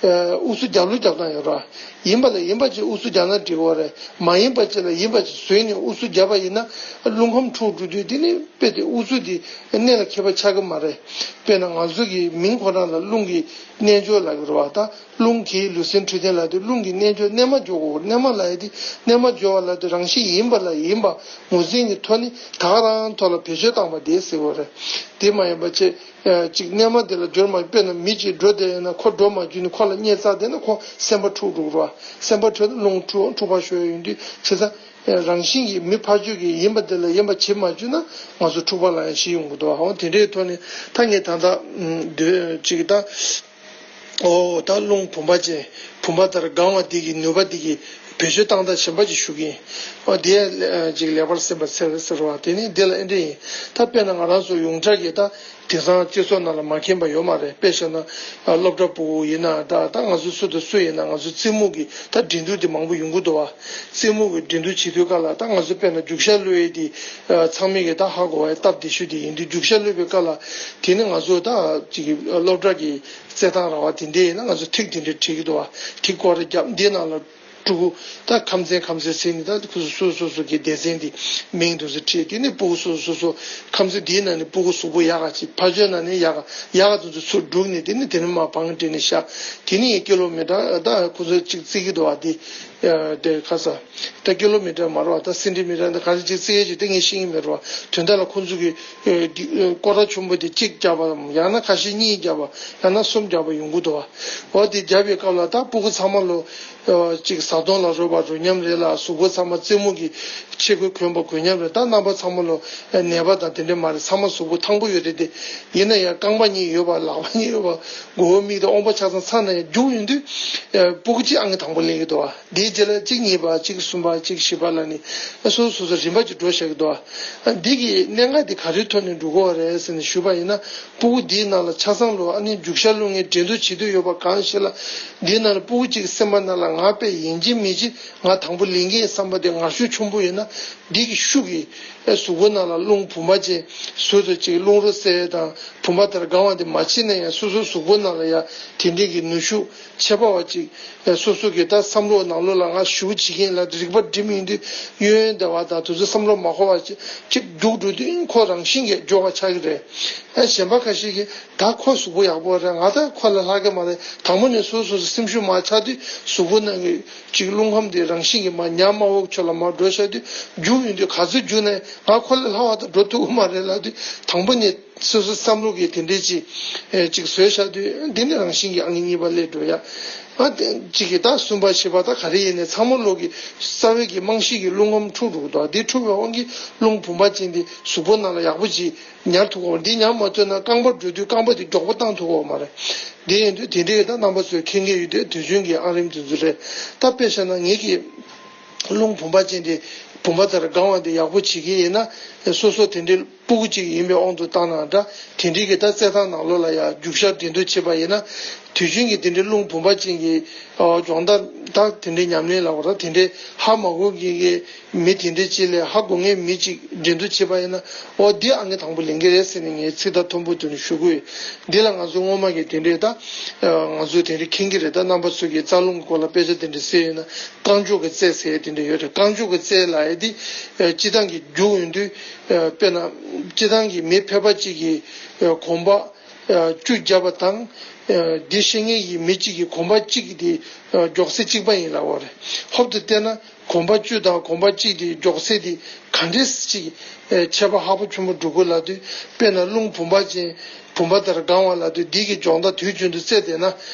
ཨུ་ཚུགས་རྒྱབ་ལུགས་རྒྱབ་སྟངས་ཡོད་ར། ཡིན་པ་ལ་ཡིན་པ་ཅིག་ཨུ་ཚུགས་རྒྱག་ན་འགྲིག་གི་རེད། མ་ཡིན་པ་ཅིག་ལ་ཡིན་པ་ཅིག་བཟོས་ནས་ཨུ་ཚུགས་རྒྱབ་པ་ཡིན་ན། རླུང་ཁམས་འཁྲུགས་འགྲོ་དུས་དེ་ནི་དཔེ་དེ་ཨུ་ཚུགས་དེ་གནད་ལ་འཁེལ་བ་ཆགས་ཀྱི་མ་རེད། དཔེར་ན་ང་ཚོ་གི་མིང་ཁོ་རང་ལ་རླུང་གི་རྣལ་འབྱོར་ལབ་ཀྱི་རེད་བ། ད་རླུང་གིས་ལུས་སེམས་འཕྲོད་བསྟེན་ལབ་དུས་རླུང་གི་རྣལ་འབྱོར་རྣལ་མ་འཇོག་དགོས། རྣལ་མ་ལབ་ཡ་དེ་རྣལ་མ་འཇོག་པ་ལབ་དུས་རང་བཞིན་ཡིན་པ་ལ་ཡིན་པ་ངོས་འཛིན་གྱི་ཐོག་ནས་ད་ག་རང་ཐོག་ལ་བེད་སྤྱོད་བཏང་པ་དེ་ཟེར་བ་རེད། དེ་མ་ཡིན་པ་ཅིག་ཅིག་རྣལ་མ་དེ་ལ་འབྱོར་མ། དཔེར་ན་མི་གཅིག་འགྲོ་བསྡད་ཡོད་ན། ཁོ་འགྲོ་མ་བཅུག་ནས་ཁོ་ལ་བསྙད་བཙགས་བསྡད་ན་ཁོ་སེམས་པ་འཁྲུག་འགྲོ་གི་རེད་བ། སེམས་པ་འཁྲུག་ན་རླུང་འཁྲུག་འཁྲུག་པ་ཤོར་ཡོང་དུས། བྱས་ཙང་རང་བཞིན་གྱིས་མི་ཕར་ཕྱོགས་ཀྱིས་ཡིན་པ་དེ་ལ་ཡིན་པ་བྱེད་མ་བཅུག་ན་ང་ཚོ་འཁྲུག་པ་ལ་ཡང་ཞིག་ཡོང་གི་འདུག་འོ་དེ་འདྲའི་ཐོག་ནས་ད་ངས་ད་ལྟ་འདོད་ཅིག་ད། ཨོ་ད་རླུང་བུམ་པ་ཅན་བུམ་པ་ལྟར་གང་བ་འདི་གི་ནུས་པ་འདི་གི་བེད་སྤྱོད་བཏང་སྟངས་གཞན་པ་ཅིག་ཞུ་གི་ཡིན། ཨོ་དེ་ཅིག་ལེགས་པར་སེམས་པ་འཚལ་ཟེར་བ་དེ་ནི་འདི་ལ་ཨེ་འདྲ་ཡིན། ད་དཔེར་ན་ང་རང་ཚོ་ཡོངས་གྲགས་ཀྱི་ད་དེང་སང་སྤྱི་ཚོགས་ནང་ལ་མ་མཁྱེན་པ་ཡོད་མ་རེད། དཔེ་བཞག་ན་སློབ་གྲྭ་ཕྲུ་གུ་ཡིན་ན། ད་ད་ང་ཚོ་སུ་དང་སུ་ཡིན་ན་ང་ཚོ་རྩེད་མོ་གི་ད་འགྲན་བསྡུར་དེ་མང་པོ་ཡོང་གི་འདུག་བ། རྩེད་མོ་གི་འགྲན་བསྡུར་བྱེད་དུས་སྐབས་ལ་ད་ང་ཚོ་དཔེར་ན་རྒྱུག་ཤར་གློད་ཡས་དེ་ཚང་མས་ཀྱི་ད་ཧ་གོ་བ་སྟབས་བདེ་ཤོས་དེ་ཡིན་དུས། རྒྱུག་ཤར་གློད་པའི་སྐབས་ལ་དེ་ནི་ང་ཚོ་ད་ཅིག་སློབ་གྲྭ་གི་རྩེད་ཐང་ར་བ་དེ་འདྲ་ཡིན་ན་ང་ཚོ་ཐིག་དེ་འདྲ་བྲིས་ཀྱི་འདུག་བ། ཐིག་སྐོར་ར་བརྒྱབ། འདིའི་ནང་ལ་ཕྲུ་གུ་ད་ཁམས་ཚན་ཁམས་ཚན་ཟེར་ནས་ད་ཁོ་ཚོ་སོ་སོ་སོ་གི་སྡེ་ཚན་དེ་མིང་དེ་ཚོ་བྲིས། དེ་ནས་ཕྲུ་གུ་སོ་སོ་སོ་ཁམས་ཚན་དེའི་ནང་ནས་ཕྲུ་གུ་གཟུགས་པོ་ཡག་ག་ཅིག་ཕར་ཕྱོགས་ནང་ནས་ཡག་ག་ཡག་ག་དེ་ཚོ་ཚུར་བསྒྲུགས་ནས། དེ་ནས་དེ་ནས་མར་བང་སྒྲིག་ནས་བཞག་དེ་ནས་ཀི་ལོ་མི་ཊར་ད་ཁོ་ཚོ་གཅིག་བརྩི་གི་འདུག་བ། དེ་དེ་ཁ་ས་ད་ཀི་ལོ་མི་ཊར་མ་རེད་བ། ད་སེན་ཊི་མི་ཊར་འདི་ག་རེ་གཅིག་བརྩི་ཡས་ཅིག་དེ་ངས་ཤེས་ཀྱི་མེད་རེད་བ། དོན་དག་ལ་ཁོ་ཚོ་གི་ཨེ་འདི་ཨེ་སྐོར་ར་ཆེན་པོ་དེ་གཅིག་བརྒྱབ་པ་ཡང་ན་ཁ་ཤས་གཉིས་བརྒྱབ་པ་ཡང་ན་གསུམ་བརྒྱབ་པ་ཡོང་གི་འདུག་བ། འོ་དེ་བརྒྱབ་པའི་སྐབས་ལ་ད་ཕྲུ་གུ་ཚང་མ་ལོ་ཨ་གཅིག་བཟའ་བཏུང་ལ་རོལ་པ་རོལ་མཉམ་རེད་ལ། གཟུགས་པོ་ཚང་མ་རྩེད་མོ་གི་ཕྱི་གོས་གོན་པ་གོན་མཉམ་རེད། ད་རྣམ་པ་ཚང་མ་ལོ་ཨ་ནད་པ་དང་དེ་འདྲ་མ་རེད། ཚང་མ་གཟུགས་པོ་ཐང་པོ་ཡོད་རེད་དེ། ཡིན་ན་ཡང་རྐང་པ་གཉིས་ཡོད་པ། ལག་པ་གཉིས་ཡོད་པ། མགོ་བོ་མིག་དང་རྔོན་པ་ཆ་ཚང་ཚང་ནས་རྒྱུགས་ཡོང་དུས་ཨ་ཕྲུ་གུ་གཅིག་ཨང་ཀི་དང་པོ་ལེན་གྱི་འདུག་བ། དེའི་རྗེས་ལ་གཅིག་གཉིས་པ། གཅིག་གསུམ་པ། གཅིག་བཞི་པ་ལ་ནི་སོ་སོ་སོ་སོ་རིམ་པ་ཅིག་འགྲོ་བཞག་གི་འདུག་ཨ། འདི་གི་གནད་འགག་འདི་ག་རེའི་ཐོག་ནས་འགྲོ་གི་ཡོད་རེད་ཟེར་ནས་ཞུས་པ་ཡིན་ན། ཕྲུ་གུ་འདིའི་ནང་ལ་ཆ་ཚང་ལོ་ཨ་ནི་རྒྱུག་ཤར་གློད་མཁན་འགྲན་བསྡུར་བྱེད་འདོད་ཡོད་པ་གང་ཞིག་ལ། འདིའི་ནང་ལ་ཕྲུ་གུ་གཅིག་གི་སེམས་པ་ནང་ལ་ང་དཔེ་ཡིན་གཅིག་མིན་གཅིག་ང་དང་པོ་ལེན་གྱི་ཡིན་བསམ་པ་དེ་ངར་ཤུགས་ཆེན་པོ་ཡོད་ན། འདི་གི་ཤུགས་ཀྱིས་གཟུགས་པོ་ནང་ལ་རླུང་བུམ་པ་ཅན་ཟུར་དུ་ཅིག་རླུང་རོ་བསལ་དང་བུམ་པ་ལྟར་གང་བ་འདི་མ་བྱས་ན་ཡང་སོ་སོ་གཟུགས་པོ་ནང་ལ་ཡང་དེ་འདྲའི་གི་ནུས་ཤུགས་ཁྱད་པར་བ་ཅིག་སོ་སོ་གི་ད་བསམ་བློ་ནང་ལོགས་ལ་ང་ཞུ་བྱེད་ཀྱིན་ལ་རིག་པ་སྒྲིམ་ཡིན་དུས་གཡོ་ཡོན་བདེ་བ་དང་དུས་ཚོད་བསམ་བློ་མ་འཁོར་བ་ཅིག་ཅིག་རྒྱུག་འགྲོ་དུས་ཁོ་རང་བཞིན་གྱིས་འཇོག་པ་ཆགས་ཀྱི་རེད། ཨ་གཞན་པ་ཁ་ཤས་ཀྱིས་ད་ཁོ་གཟུགས་པོ་ཡག་པོ་རེད། ང་ད་ཁོ་ལས་ལྷག་གི་མ་རེད། དང་པོ་ནས་སོ་སོ་སོ་སེམས་ཤུགས་མར་ཆག་དུས་གཟུགས་པོ་ནང་གི་ཅིག་རླུང་ཁམས་དེ་རང་བཞིན་གྱིས་མར་ཉམས་དམའ་བོ་ཕྱོགས་ལ་མར་འགྲོ་ཤར་དུས་རྒྱུག་ཡོང་དུས་ག་ཚོད་རྒྱུག་ན་ང་ཁོ་ལས་ལྷག་པ་དང་འགྲོ་ཐུབ་ཀྱི་མ་རེད་ལབ་དུས་དང་པོ་ནས་སོ་སོ་བསམ་བློ་གི་དེ་འདྲས་ཅིག་ཨེ་ཅིག་བཟོས་བཞག་དུས་འདི་ནི་རང་བཞིན་གྱིས་ཨང་གཉིས་པ་སླེབས་འགྲོ་ཡ། ཨ་དེ་ཅིག་གི་ད་གསུམ་པ་བཞི་པ་ད་ག་རེ་ཡིན་ནའི་ཚང་མ་ལོག་གི་རྩ་བའི་གི་རྨང་གཞི་གི་རླུང་ཁམས་འཁྲུག་འགྲོ་གི་འདུག་འདི་འཁྲུག་པའི་དབང་གིས་རླུང་བུམ་པ་ཅན་འདི་གཟུགས་པོ་ནང་ལ་ཡག་པོ་ཅིག་ཉར་ཐུབ་ཀྱི་འདི་ཉར་མ་ཐུབ་ན་རྐང་པ་འགྲོ་དུས་རྐང་པ་འདི་མགྱོགས་པོ་བཏང་ཐུབ་ཀྱི་མ་རེད། འདི་ཡིན་དུས་དེ་འདྲའི་ད་རྣམ་པ་ཚོས་མཁྱེན་གྱི་ཡོད་དུས་དུས་རྒྱུན་གྱི་ཨང་རིམ་དེ་ཚོ་རེད། ད་དཔེ་བཞག་ན་ངེད་ཀྱི་རླུང་བུམ་པ་ཅན་དེ་བུམ་པ་ལྟར་གང་བ་དེ་ཡག་པོ་བྱེད་ཀྱི་ཡིན་ན་སོ་སོ་དེ་འདྲའི་སྤུ་གུ་གཅིག་ཡིན་པའི་དབང་དུ་བཏང་ན་འདྲ། དེ་འདྲའི་གི་ད་རྩེད་ཐང་ནང་ལོགས་ལ་ཡང་རྒྱུག་ཤར་འགྲན་བསྡུར་བྱེད་པ་ཡིན་ན་དུས་རྒྱུན་གྱི་དེ་འདྲའི་རླུང་བུམ་པ་ཅན་གྱི་སྦྱོང་བརྡར་ད་དེ་འདྲའི་ཉམས་ལེན་ལ་བ་ད་དེ་འདྲའི་ཧ་མ་གོ་གི་གི་མི་དེ་འདྲའི་ཅིག་ལས་ཧ་གོ་ངེས་མི་ཅིག་འགྲན་བསྡུར་བྱེད་པ་ཡིན་ན་ཨོ་འདི་ཨང་ཀི་དང་པོ་ལེན་གི་རེད་ཟེར་ནས་ངས་ཚིག་ཐག་མཐོན་པོ་དུ་ནས་ཞུ་གི་ཡོད། འདི་ལ་ང་ཚོ་སྔོན་མ་གི་དེ་འདྲའི་ད་ང་ཚོ་དེ་འདྲའི་མཁྱེན་གི་རེད། ད་རྣམ་པ་ཚོ་གི་རྩ་རླུང་གི་སྐོར་ལ་དཔེ་ཆ་དེ་འདྲ་གསལ་ཡོད་ན། རྐང་མགྱོགས་ཀྱི་རྩལ་ཟེར་ཡས་དེ་འདྲ་ཡོད་རེད། རྐང་མགྱོགས་ཀྱི་རྩལ་ལབ་ཡས་དེ་སྤྱི་བཏང་གི་རྒྱུག་ཡོང་དུས་དཔེར་ན་སྤྱི་བཏང་གི་མི་ཕལ་པ་གཅིག་གིས་གོམ་པ་བཅུ་བརྒྱབ་པ་དང་། འདི་ཤེས་མཁན་གྱི་མི་གཅིག་གིས་གོམ་པ་གཅིག་དེ་མགྱོགས་ཚད་གཅིག་པ་ཡིན་ལབ་པ་རེད། ཧོབ་ཏེ་བལྟས་ན་གོམ་པ་བཅུ་དང་གོམ་པ་གཅིག་དེ་མགྱོགས་ཚད་དེ་ག་འདྲས་ཅིག་ཁྱད་པར་ཧ་པོ་ཆེན་པོ་འགྲོ་གི་ལབ་དུས་དཔེར་ན་རླུང་བུམ་པ་ཅན་བུམ་པ་ལྟར་གང་བ་ལབ་དུས་འདི་གི་སྦྱོང་བརྡར་དུས་རྒྱུན་དུ་རྩེད་བསྡད་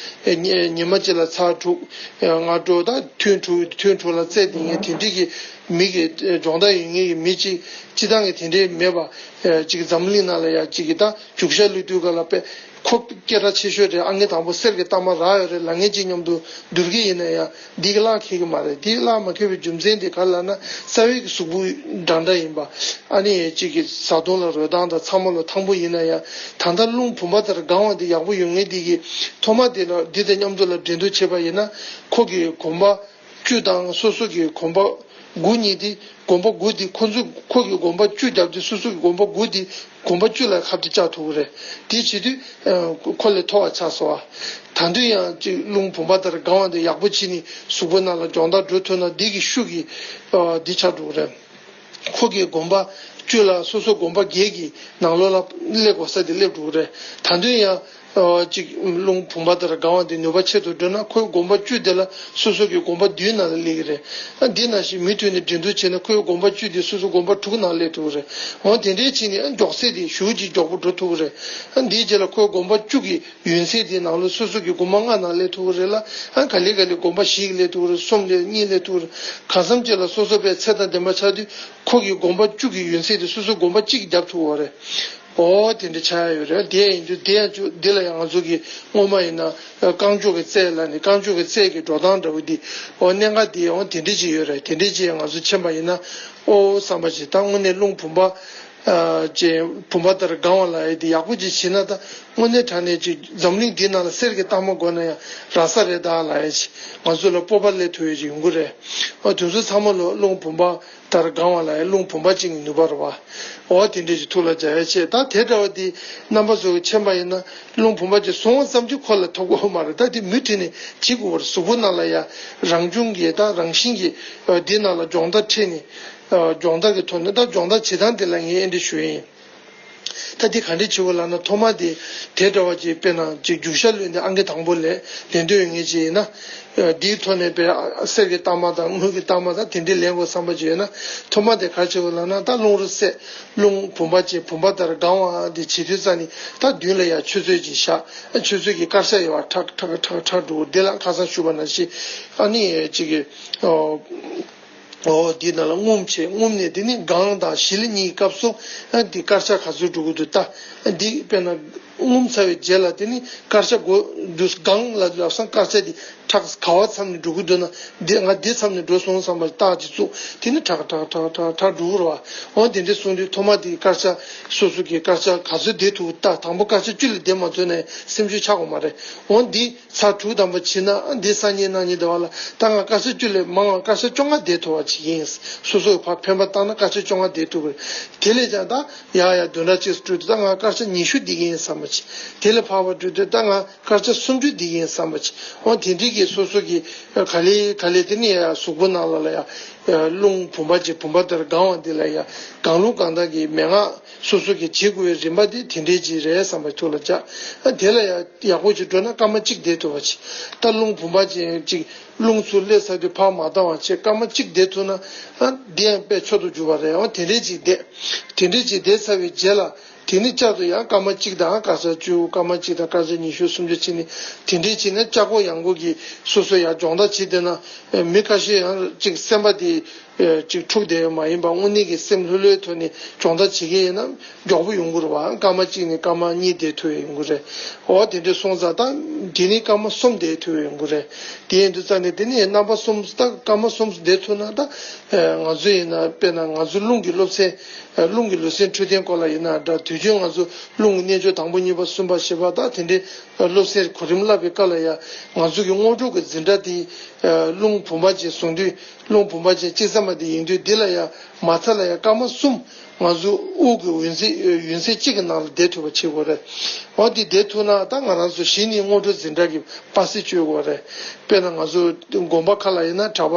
ན་ཉི་མ་གཅིག་ལ་ཚར་དྲུག་ལྔ་དྲུག་དང་ཐུན་དྲུག་ཐུན་དྲུག་ལ་རྩེད་བསྡད་མཁན་དེ་འདྲས་ཀྱི་མི་གི་སྦྱོང་བརྡར་ཡོད་མཁན་གྱི་མི་གཅིག་སྤྱི་བཏང་གི་དེ་འདྲས་མེད་པ་ཅིག་འཛམ་གླིང་ནང་ལ་ཡང་གཅིག་གི་ད་རྒྱུག་ཤར་སླེབས་དུས་ག་ལ་དཔེ་ཁོ་སྐད་གྲགས་ཆེ་ཤོས་རེད། ཨང་ཀི་དང་པོ་གསེར་གྱི་རྟགས་མ་རག་ཡོད་རེད་ལབ་མཁན་གཅིག་མཉམ་དུ་བསྡུར་གྱི་ཡིན་ན་ཡང་། འདི་གི་གླགས་འཁེལ་གི་མ་རེད། འདི་གི་གླགས་མ་འཁེལ་བའི་རྒྱུ་མཚན་དེ་ག་ལ་ན་རྩ་བའི་གི་གཟུགས་པོ་འདྲ་འདྲ་ཡིན་པ། ཨ་ནི་གཅིག་གི་བཟའ་བཏུང་ལ་རོལ་སྟངས་དང་ཚང་མ་ལ་ཐང་པོ་ཡིན་ན་ཡང་ད་ལྟ་རླུང་བུམ་པ་ལྟར་གང་བ་འདི་ཡག་པོ་ཡོད་མཁན་འདི་གི་ཐོག་མ་དེ་ལ་འདི་དང་མཉམ་དུ་ལ་འགྲན་བསྡུར་བྱེད་པ་ཡིན་ན་ཁོ་གི་གོམ་པ་བཅུ་དང་སོ་སོ་གི་གོམ་པ་དགུ་གཉིས་དེ་གོམ་པ་དགུ་དེ་ཁོ་ཚོ་ཁོ་གི་གོམ་པ་བཅུ་བརྒྱབ་དུས་སོ་སོ་གི་གོམ་པ་དགུ་དེ་གོམ་པ་བཅུ་ལ་ཁ་གཏད་བཅག་ཐུབ་ཀྱི་རེད། དེ་བྱེད་དུས་ཁོ་ལས་མཐོ་བ་ཆགས་སོང་བ། ད་དུང་ཡང་གཅིག་རླུང་བུམ་པ་ལྟར་གང་བ་འདི་ཡག་པོ་བྱས་ནས་གཟུགས་པོ་ནང་ལ་སྦྱོང་བརྡར་འགྲོ་ཐུབ་ན་འདི་གི་ཤུགས་ཀྱིས་འདི་ཆགས་འགྲོ་གི་རེད། ཁོ་གི་གོམ་པ་བཅུ་ལ་སོ་སོ་གོམ་པ་བརྒྱད་ཀྱི་ནང་ལོགས་ལ་སླེབས་དགོས་ས་དེ་སླེབས་འགྲོ་གི་རེད། ད་དུང་ཡང་། གཅིག་རླུང་བུམ་པ་ལྟར་གང་བ་དེ་ནུས་པ་ཆེ་རུ་འགྲོ་ན་ཁོའི་གོམ་པ་བཅུ་དེ་ལ་སོ་སོ་གི་གོམ་པ་བདུན་ནང་ལ་སླེབས་ཀྱི་རེད། ཨ་འདི་ནང་བཞིན་མུ་མཐུད་ནས་འགྲན་བསྡུར་བྱས་ན་ཁོའི་གོམ་པ་བཅུ་དེ་སོ་སོ་གོམ་པ་དྲུག་ནང་སླེབས་ཐུབ་ཀྱི་རེད། འོ་དེ་འདྲའི་བྱས་ནས་ཨ་མགྱོགས་ཚད་དེ་ཞེ་པོ་ཅིག་མགྱོགས་པོ་འགྲོ་ཐུབ་ཀྱི་རེད། ཨ་འདིའི་རྗེས་ལ་ཁོའི་གོམ་པ་བཅུ་གི་ཡུན་ཚད་དེ་ནང་ལ་སོ་སོ་གི་གོམ་པ་ལྔ་ནང་སླེབས་ཐུབ་ཀྱི་རེད་ལ། ཨ་ག་ལེ་ག་ལེ་གོམ་པ་བཞི་གི་སླེབས་ཐུབ་ཀྱི་རེད། གསུམ་སླེབས། གཉིས་སླེབས་ཐུབ་ཀྱི་རེད། གང་འཚམ་ཅིག་ལ་སོ་སོ་པའི་ཚད་དང་ལྡན་པ་ཆགས་དུས་ཁོ་གི་གོམ་པ་བཅུ་གི་ཡུན་ཚད་དེ་སོ་སོ་གོམ་པ་གཅིག་བརྒྱབ་ཐུབ་ཀྱི་རེད། ཨོ་དེ་འདྲ་ཆགས་ཡ་ཡོད་རེད། དེ་ཡིན་དུས་དེ་ཡང་ཅུ་འདི་ལ་ཡང་ང་ཚོ་གི་སྔོན་མ་ཡིན་ན་རྐང་མགྱོགས་ཀྱི་རྩལ་ལ་ནི་རྐང་མགྱོགས་ཀྱི་རྩལ་གྱི་འགྲོ་སྟངས་འདྲ་བོ་འདི་ཨོ་གནད་འགག་འདི་ཨོ་དེ་འདྲ་ཅིག་ཡོད་རེད། དེ་འདྲ་ཅིག་ང་ཚོ་མཁྱེན་པ་ཡིན་ན་ཨོ་བསམ་པ་ཅིག་ད་དངོས་གནས་རླུང་བུམ་པ་ཅན་བུམ་པ་ལྟར་གང་བ་ལ་ཡ་འདི་ཡག་པོ་ཅིག་བྱེད་ན་ད་དངོས་གནས་དྲང་གནས་ཅིག་འཛམ་གླིང་འདི་ནང་ལ་གསེར་གྱི་རྟགས་མ་དགོས་ན་ཡང་རག་ས་རེད་ད་ལབ་ཡ་ཅིག་ང་ཚོ་ལ་སྤོབས་པ་སླེབས་ཐུབ་ཡ་ཅིག་ཡོང་གི་རེད། ཨོ་དེ་ཚོ་ཚང་མ་ལོ་རླུང་བུམ་པ། ལྟར་གང་བ་ལ་ཡང་རླུང་བུམ་པ་ཅན་གྱི་ནུས་པ་རེད་བ། འོ་དེ་འདྲས་ཀྱི་ཐུགས་ལ་འཇགས་ཡ་ཆེ། ད་དེ་འདྲ་བ་འདི་རྣམ་པ་ཚོ་གི་མཁྱེན་པ་ཡིན་ན་རླུང་བུམ་པ་ཅན་བཟུང་བ་ཙམ་གྱིས་ཁོ་ལ་ཐོབ་དགོས་མ་རེད། ད་དེ་མུ་མཐུད་ནས་བྱེད་དགོས་པ་རེད། གཟུགས་པོ་ནང་ལ་ཡ་རང་བྱུང་གི་ད་རང་བཞིན་གྱི་འདི་ནང་ལ་སྦྱོང་བརྡར་ཁྲིད་ནས་སྦྱོང་བརྡར་གྱི་ཐོག་ནས་ད་སྦྱོང་བརྡར་བྱེད་སྟངས་དེ་ལ་ངས་ཨེ་འདྲ་ཞུ་ཡིན། ད་འདི་ག་འདྲས་བྱེད་དགོས་ལབ་ན་ཐོག་མ་དེ་དེ་འདྲ་བ་ཅིག་དཔེར་ན་ཅིག་རྒྱུག་ཤར་ལོན་ཏེ་ཨང་ཀི་དང་པོ་ལས་ལེན་འདོད་ཡོད་མཁན་ཅིག་ཡིན་ན། འདིའི་ཐོག་ནས་དཔེ་གསེར་གྱི་རྟགས་མ་དང་དངུལ་གྱི་རྟགས་མ་དང་དེ་འདྲས་ལེན་དགོས་བསམ་པ་ཅིག་ཡོད་ན་ཐོག་མ་དེ་ག་རེ་བྱེད་དགོས་ལབ་ན་ད་རླུང་རོ་བསལ། རླུང་བུམ་པ་ཅན་བུམ་པ་ལྟར་གང་བ་འདི་བྱེད་དུས་ཙ་ནི་ད་མདུན་ལ་ཡ་ཆུ་ཚོད་ཅིག་བཞག་ཆུ་ཚོད་ཀྱི་དཀར་ཆག་ཡོད་བ་ཁྲག་ཁྲག་ཁྲག་ཁྲག་འགྲོ་འདི་ལ་ཁ་སང་ཞུས་པ་ནང་བཞིན་ཨ་ནི་ཅིག་གི་ཨོ་འདི་ནང་ལ་རྔུབ་བྱས། རྔུབ་ནས་དེ་ནི་སྒང་དང་ཞི་ལི་གཉིས་ཀྱི་སྐབས་སུ་ཨ་འདི་དཀར་ཆག་ག་ཚོད་འགྲོ་གི་འདུག་ད་འདི་དཔེར་ན་རྔུབ་ཚར་བའི་རྗེས་ལ་དེ་ནི་དཀར་ཆག་འགོ་འདུག་སྒང་ལ་ལབ་སང་དཀར་ཆག་འདི་ ཁྲག་ག་བ་མཚམས་ནས་འགྲོ་གི་འདུག་ན། འདི་ང་འདི་མཚམས་ནས་འགྲོ་སོང་བསམ་པ་རྟགས་ཅིག་བཙུགས། དེ་ནི་ཁྲག་ཁྲག་ཁྲག་ཁྲག་ཁྲག་འགྲོ་གི་རེད་བ། འོ་དེ་འདྲ་གསུངས་དུས་ཐོག་མ་དེ་སྐར་ཆ་སོ་སོ་གི་སྐར་ཆ་ག་ཚོད་བསྡད་ཐུབ་རྟགས། དང་པོ་སྐར་ཆ་བཅུ་ལས་བསྡད་མ་ཐུབ་ན་སེམས་ཤུགས་ཆག་གི་མ་རེད། འོ་འདི་ཚར་དྲུག་ཐམ་པ་བྱས་ན། ཨ་འདི་སང་ཉིན་གནངས་ཉིན་དེ་བ་ལ་ད་ང་སྐར་ཆ་བཅུ་ལས་མང་བ་སྐར་ཆ་བཅོ་ལྔ་བསྡད་ཐུབ་པ་ཅིག་ཡིན། སོ་སོ་གི་ཕར་འཕེན་པ་བཏང་ན་སྐར་ཆ་བཅོ་ལྔ་བསྡད་ཐུབ་པ་རེད། དེ་ལས་ཀྱང་ད་ཡ་ཡ་བདུན་ཕྲག་གཅིག་སྤྲོད་དུས་ད་ང་སྐར་ཆ་ཉི་ཤུ་བསྡད་ཀྱི་ཡིན་བསམ་པ་ཅིག་དེ་ལས་ཕར་བ་སྤྲོད་དུས་ད་ང་སྐར་ཆ་སུམ་ཅུ་བསྡད་ཀྱི་ཡིན་བསམ་པ་ཅིག་འོ་དེ་འདྲའི་གི་སོ་སོ་གི་ག་ལེ་ག་ལེ། དེ་ནི་ཡ་ཡ་གཟུགས་པོ་ནང་ལ་ལ་ཡ་རླུང་བུམ་པ་ཅིག་བུམ་པ་དེར་གང་བ་འདི་ལ་ཡ་གང་རླུང་གང་དག་གི་མན་ངག་སོ་སོ་གི་བྱེད་དགོས་པའི་རིམ་པ་དེ་དེ་འདྲའི་ཅིག་རེད་བསམ་པ་ཐུགས་ལ་འཇགས། ཨ་དེ་ལ་ཡ་ཡག་པོ་ཅིག་འགྲོ་ན་སྐར་མ་གཅིག་བསྡད་ཐུབ་པ་ཅིག་ད་རླུང་བུམ་པ་ཅན་ཅིག་རླུང་ཚུར་སླེབས་ཚར་དུས་ཕར་མ་བཏང་བ་བྱས་སྐར་མ་གཅིག་བསྡད་ཐུབ་ན། ཨ་འདི་ཡང་དཔེ་མཆོག་ཏུ་གྱུར་པ་རེད། འོ་དེ་འདྲའི་ཅིག་བསྡད། དེ་འདྲའི་ཅིག་བསྡད་ཚར་བའི་རྗེས་ལ་དེ་ནི་བསྐྱར་དུ་ཡང་སྐར་མ་གཅིག་དང་སྐར་ཆ་བཅུ། སྐར་མ་གཅིག་དང་སྐར་ཆ་ཉི་ཤུ་སུམ་ཅུ་བྱས་ནས་དེ་འདྲའི་བྱས་ནས་ལྕགས་ཀོ་ཡང་སྒོ་གི་སོ་སོ་ཡང་སྦྱོང་བརྡར་བྱེད་བསྡད་ན། མི་ཁ་ཤས་ཡང་ཅིག་སེམས་པ་དེ་ཅིག་འཁྲུག་བསྡད་ཡོད་མ་ཡིན་པ། དངོས་གནས་ཀྱི་སེམས་ལྷོད་ལྷོད་ཐོག་ནས་སྦྱོང་བརྡར་བྱེད་ཀྱི་ཡིན་ན་མགྱོགས་པོ་ཡོང་གི་རེད་བ། སྐར་མ་གཅིག་ནས་སྐར་མ་གཉིས་བསྡད་ཐུབ་ཡ་ཡོང་གི་རེད། འོ་དེ་འདྲ་སོང་ཙང་ད་དེ་ནས་སྐར་མ་གསུམ་བསྡད་ཐུབ་ཡ་ཡོང་གི་རེད། དེ་ཡིན་དུས་ཙང་ནས་དེ་ནས་རྣམ་པ་གསུམ། ད་སྐར་མ་གསུམ་བསྡད་ཐུབ་ན་ད་ང་ཚོ་ཡིན་ན་དཔེར་ན་ང་ཚོ་རླུང་གི་སློབ་ཚན། རླུང་གི་ལུས་སེམས་འཕྲོད་བསྟེན་སྐོར་ལ་ཡིན་ན་འདྲ། དུས་རྒྱུན་ང་ཚོ་རླུང་གི་རྣལ་འབྱོར་དང་པོ་གཉིས་པ་གསུམ་པ་བཞི་པ་ད་དེ་འདྲའི་སློབ་ཚན་གོ་རིམ་བསླབ་པའི་སྐབས་ལ་ཡང་ང་ཚོ་གི་སྔོན་འགྲོ་གི་འཛིན་གྲྭ་དེ་རླུང་བུམ་པ་ཅན་བཟུང་དུས། རླུང་བུམ་པ་ཅན་གཅིག་ཙམ་པ་དེ་ཡིན་དུས། འདི་ལ་ཡང་མ་ཚད་ལ་ཡང་སྐར་མ་གསུམ་ང་ཚོ་དབུགས་ཀྱི་འོད་འཛིན་འོད་འཛིན་གཅིག་གི་ནང་ལ་བསྡད་ཐུབ་པ་བྱེད་དགོས་རེད། འོ་དེ་བསྡད་ཐུབ་ན་ད་ང་རང་ཚོ་གཞི་ནས་སྔོན་འགྲོ་འཛིན་གྲྭ་གི་པ་སེ་གཅོད་དགོས་རེད། དཔེར་ན་ང་ཚོ་དགོན་པ་ཁག་ལ་ཡིན་ན་གྲྭ་པ་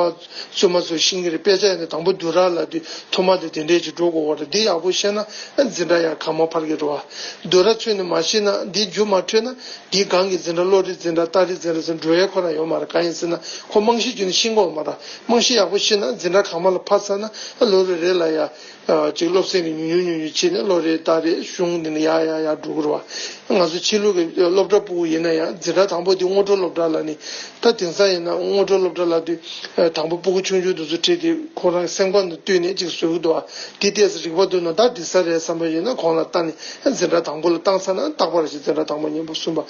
བཙུན་མ་ཚོ་ཤེས་ཀྱི་རེད། དཔེ་ཆ་ཡིན་ན་དང་པོ་བསྡུ་ར་ལབ་དུས་ཐོག་མ་དེ་དེ་འདྲས་ཅིག་འགྲོ་དགོས་པ་རེད། འདི་ཡག་པོ་ཤེས་ན་འཛིན་གྲྭ་ཡང་གང་མང་འཕར་གྱི་རེད་བ། བསྡུ་ར་ཚུད་ནས་མ་ཤེས་ན། འདི་རྒྱུ་མ་འཕྲོད་ན་འདིའི་སྒང་གི་འཛིན་གྲྭ། བློ་རིག་འཛིན་གྲྭ། རྟགས་རིག་འཛིན་གྲྭ་ཟེར་འགྲོ་ཡས་ཁོ་རང་ཡོད་མ་རེད། གང་ཡིན་ཟེར་ན་ཁོ་རྨང་གཞི་བརྒྱུད་ནས་ཤེས་དགོས་མ་རེད། རྨང་གཞི་ཡག་པོ་ཤེས་ན་འཛིན་གྲྭ་གང་མང་ལ་ཕར་ཚར་ན་ལོ་རེ་རེ་ལ་ཡ། ཅིག་སློབ་ཚན་རེ་ཉུང་ཉུང་ཉུང་ཉུང་བྱས་ནས་ལོ་རེའི་རྟགས་རེ་གཞུང་འདི་ནས་ཡར་ཡར་ཡར་འགྲོ་གི་རེད་བ། ང་ཚོ་ཕྱི་ལུགས་ཀྱི་སློབ་གྲྭ་ཕྲུ་གུ་ཡིན་ན་ཡང་འཛིན་གྲྭ་དང་པོ་དེ་སྔོན་འགྲོ་སློབ་གྲྭ་ལབ་ནས། ད་དེང་སང་ཡིན་ན་སྔོན་འགྲོ་སློབ་གྲྭ་ལབ་དུས་དང་པོ་ཕྲུ་གུ་ཆུང་ཆུང་དེ་ཚོ་ཁྲིད་དེ་ཁོ་རང་སེམས་ཁམས་དང་བསྟུན་ནས་ཅིག་བཟོ་གི་འདུག་བ། དེ་ཏོག་ཙམ་རིག་པ་འདུག་ན་ད་འགྲིག་ས་རེད་བསམ་པ་ཡིན་ན་གོང་ལ་བལྟས་ནས་འཛིན་གྲྭ་དང་པོ་ལ་བཏང་ཚར་ན་རྟག་པར་ཅིག་འཛིན་གྲྭ་དང་པོ་གཉིས་པ་གསུམ་པ།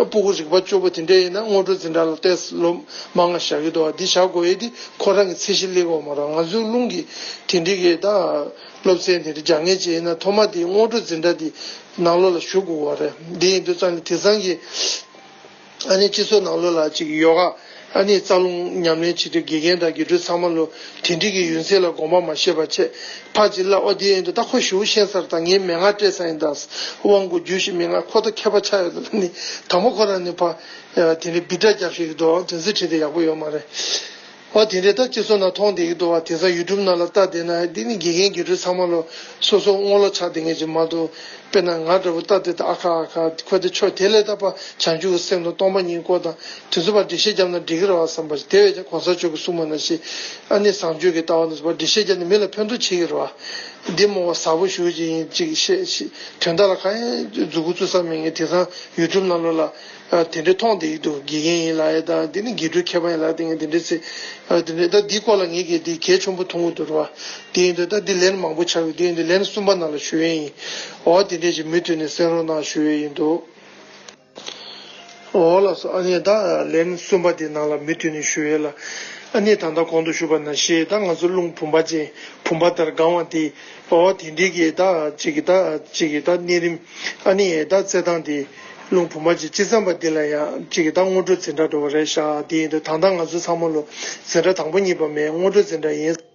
ཕྲུ་གུ་རིག་པ་སྐྱོ་པོ་དེ་འདྲ་ཡིན་ན་སྔོན་འགྲོ་འཛིན་གྲྭ་ལ་ཏོག་ཙམ་ལོ་མང་ང་བཞག་གི་འདུག་བ། འདི་བཞག་དགོས་ཡས་དེ་ཁོ་རང་གི་ཚད་གཞི་སླེབས་དགོས་མ་རེད། ང་ཚོའི་རླུང་གི་དེ་འདྲའི་གི་ད། སློབ་ཚན་དེ་འདྲ་སྦྱང་མཁན་ཅིག་ཡིན་ན་ཐོག་མ་དེ་སྔོན་འགྲོ་འཛིན་གྲྭ་དེ་ནང་ལོགས་ལ་ཞུགས་དགོས་པ་རེད། འདི་ཡིན་དུས་ཙང་ནས་དེང་སང་གི་ཨ་ནི་སྤྱི་ཚོགས་ནང་ལོགས་ལ་ཅིག་ཡོ་ག་ཨ་ནི་རྩ་རླུང་ཉམས་ལེན་བྱེད་དུས་དགེ་རྒན་དང་དགེ་ཕྲུག་ཚང་མ་ལོ་དེ་འདྲའི་གི་ཡོན་ཚད་ལ་དགོངས་པ་མ་བཞེས་པ་བྱས། ཕར་ཅིག་ལ་ཨོ་དེ་ཡིན་དུས་ད་ཁོ་ཞེ་པོ་ཤེས་ཚར། ད་ངས་མན་ངག་སྤྲད་ཚར་ཡིན། ད་དབང་བསྐུར་རྒྱུད་བཞི་མན་ངག་ཁོ་ད་མཁས་པ་ཆགས་ཡོད། ད་ནི་དང་པོ་ཁོ་རང་ནས་ཕར་དེ་འདྲའི་སྦི་དགྲ་རྒྱབ་བཞིན་གི་འདུག་དོན་ཚན་ཁྲིད་དེ་ཡག་པོ་ཡོད་མ་རེད། ཨོ་དེ་འདྲའི་ད་སྤྱི་ཚོགས་ནང་མཐོང་བསྡད་ཀྱི་འདུག་བ། དེང་སང་ཡུ་ཊུབ་ནང་ལ་ལྟ་བསྡད་ན་འདི་ནི་དགེ་རྒན་དགེ་ཕྲུག་ཚང་མ་ལོ་སོ་སོ་རྔོག་ལོ་ཆགས་བསྡད་མཁན་ཅིག་མ་གཏོགས། དཔེར་ན་ང་འདྲ་པོ་ལྟ་བསྡད་དུས་ཨ་ཁ་ཨ་ཁ་ཁོ་དེ་ཆོ་དེ་ལས་ད་པ་བྱང་ཆུབ་ཀྱི་སེམས་དང་སྟོང་པ་ཉིད་སྐོར་དང་དེ་ཚོ་པ་འགྲེལ་བཤད་བརྒྱབ་ན་འགྲིག་གི་རེད་བ་བསམ་པ་ཞིག་དེ་བས་ཀྱང་གོང་ས་མཆོག་གིས་གསུངས་པ་ནང་བཞིན་ཨ་ནི་བཟང་སྤྱོད་ཀྱི་ལྟ་བ་ནང་བཞིན་པ་འགྲེལ་བཤད་བརྒྱབ་ན་མི་ལ་ཕན་ཐོགས་ཆེ་གི་རེད་བ། འདི་མོ་བ་ཟབ་པོ་ཞེ་པོ་ཅིག་ཡིན་ཅིག་བཤད་ཤི་དོན་དག་ལ་གང་ཡང་མཛུབ་གུ་བཙུགས་ས་མེད་མཁན་དེང་སང་ཡུ་ཊུབ་ནང་ལོགས་ལ། ཨ་དེ་འདྲའི་མཐོང་བསྡད་ཀྱི་འདུག་དགེ་རྒན་ཡིན་ལབ་ཡས་དང་དེ་ནི་དགེ་ཕྲུག་མཁས་པ་ཡིན་ལབ་དེ་ངས་དེ་འདྲའི་ཚིག་ཨ་དེ་འདྲའི་ད་འདིའི་སྐོར་ལ་ངས་གལ་ཏེ་གལ་ཆེན་པོ་མཐོང་གི་འདུག་རེད་བ། དེ་ཡིན་དུས་ད་འདི་ལན་མང་པོ་ཆགས་ཡོད། དེ་ཡིན་དུས་ལན་གསུམ་པ་ནང་ལ་ཞུ་ཡས་ཡིན། འོ་དེ་འདྲའི་ཅིག་མུ་མཐུད་ནས་གསན་རོགས་གནང་ཞུ་ཡས་ཡིན་འདུག་འོ་ལགས་སོ། ཨ་ནི་ད་ལན་གསུམ་པ་དེ་ནང་ལ་མུ་མཐུད་ནས་ཞུ་ཡས་ལ། ཨ་ནི་ད་ལྟ་གོང་དུ་ཞུས་པ་ནང་བཞིན་ད་ང་ཚོ་རླུང་བུམ་པ་ཅན་བུམ་པ་ལྟར་གང་བ་དེ། འོ་དེ་འདྲའི་གི་ད་ཅིག་གི་ད་ཅིག་གི་ད་གནས་རིམ། ཨ་ནི་ད་རྩེད་ཐང་དེ། རླུང་བུམ་པ་ཅན་སྤྱི་བསམ་པ་འདི་ལ་ཡང་གཅིག་གི་ད་སྔོན་འགྲོ་འཛིན་གྲྭ་འགྲོ་བ་རེད་ཤག་དེ་ཡིན་དུས་ད་ལྟ་ང་ཚོ་ཚང་མ་ལོ་འཛིན་གྲྭ་དང་པོ་གཉིས་པ་མེད། སྔོན་འགྲོ་འཛིན་གྲྭ་ཡིན།